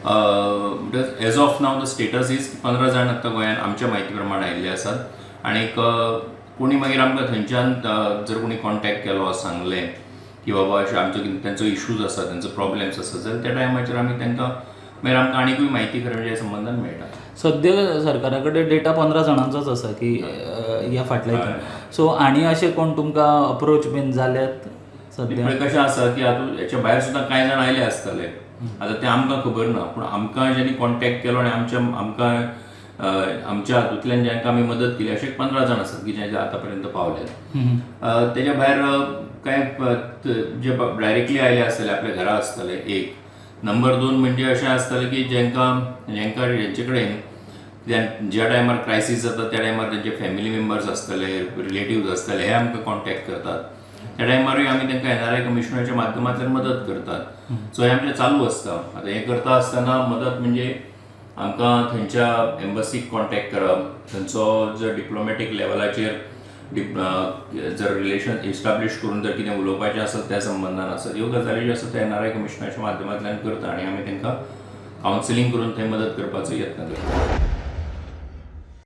As of now the status is 15 जाण आतां गोंयांत आमच्या म्हायती प्रमाण आयिल्ले आसात. आणीक कोणी मागीर आमकां थंयच्यान जर कोणी कॉन्टॅक्ट केलो, सांगलें की बाबा अशें आमचो कितें तेंचो इशूज आसा, तेंचो प्रॉब्लेम्स आसा, जाल्यार त्या टायमाचेर आमी तांकां मागीर आमकां आनिकूय म्हायती खरें म्हणजे ह्या संबंदान मेळटा. सद्या सरकारा कडेन डेटा 15 जाणांचोच आसा की ह्या फाटल्या हितून. सो आनी अशे कोण तुमकां अप्रोच बीन जाल्यात सद्या? पळय, कशें आसा की आतां हेच्या भायर सुद्दां कांय जाण आयले आसतले, आतां तें आमकां खबर ना. पूण आमकां ज्यांनी कॉन्टॅक्ट केलो आनी आमच्या आमकां आमच्या हातूंतल्यान जांकां आमी मदत केली, अशे 15 जाण आसात की जे आतां पर्यंत पावल्यात. तेच्या भायर कांय जे डायरेक्टली आयले आसतले, आपल्या घरा आसतले एक. नंबर दोन म्हणजे अशें आसतलें की जांकां जेंचे कडेन ज्या टायमार क्रायसीस जाता, त्या टायमार तेंचे फॅमिली मेंबर्स आसतले, रिलेटिव्ज आसतले, हे आमकां कॉन्टॅक्ट करतात. त्या टायमारूय आमी तांकां एनआरआय कमिशनराच्या माध्यमांतल्यान मदत करतात. सो हें आमचें चालू आसता. आतां हें करता आसतना मदत म्हणजे आमकां थंयच्या एम्बसीक कॉन्टॅक्ट करप, थंयचो जर डिप्लोमॅटीक लेवलाचेर जर रिलेशन इस्टाब्लीश करून जर कितें उलोवपाचें आसत, त्या संबंदान आसत, ह्यो गजाली ज्यो आसा त्यो एनआरआय कमिशनराच्या माध्यमांतल्यान करता आनी आमी तांकां कावन्सिलींग करून थंय मदत करपाचो यत्न करता.